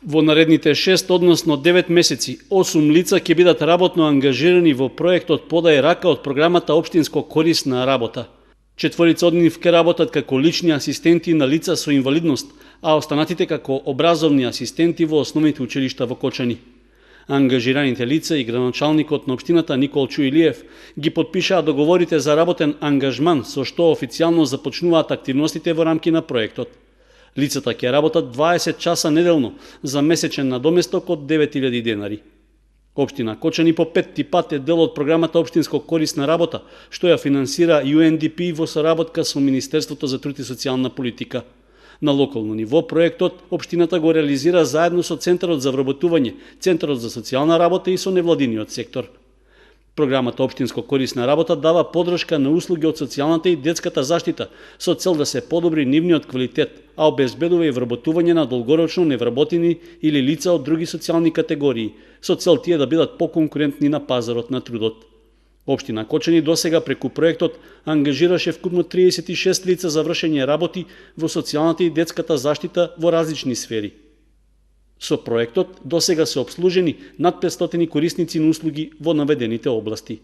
Во наредните 6, односно 9 месеци, 8 лица ќе бидат работно ангажирани во проектот Подај рака од програмата Општинско корисна работа. 4 од нив ќе работат како лични асистенти на лица со инвалидност, а останатите како образовни асистенти во основните училишта во Кочани. Ангажираните лица и градоначалникот на општината Никол Чуилиев ги потпишаа договорите за работен ангажман со што официјално започнуваат активностите во рамки на проектот. Лицата ќе работат 20 часа неделно за месечен надоместок од 9000 денари. Општина Кочани по 5 пат е дел од програмата Општинско корисна работа, што ја финансира UNDP во соработка со Министерството за труд и социјална политика. На локално ниво проектот општината го реализира заедно со Центарот за вработување, Центарот за социјална работа и со невладиниот сектор. Програмата Општинско корисна работа дава подршка на услуги од социјалната и детската заштита со цел да се подобри нивниот квалитет, а обезбедува и вработување на долгорочно невработени или лица од други социјални категории, со цел тие да бидат поконкурентни на пазарот на трудот. Општина Кочани досега преку проектот ангажираше вкупно 36 лица за вршење работи во социјалната и детската заштита во различни сфери. Со проектот досега се обслужени над 500 корисници на услуги во наведените области.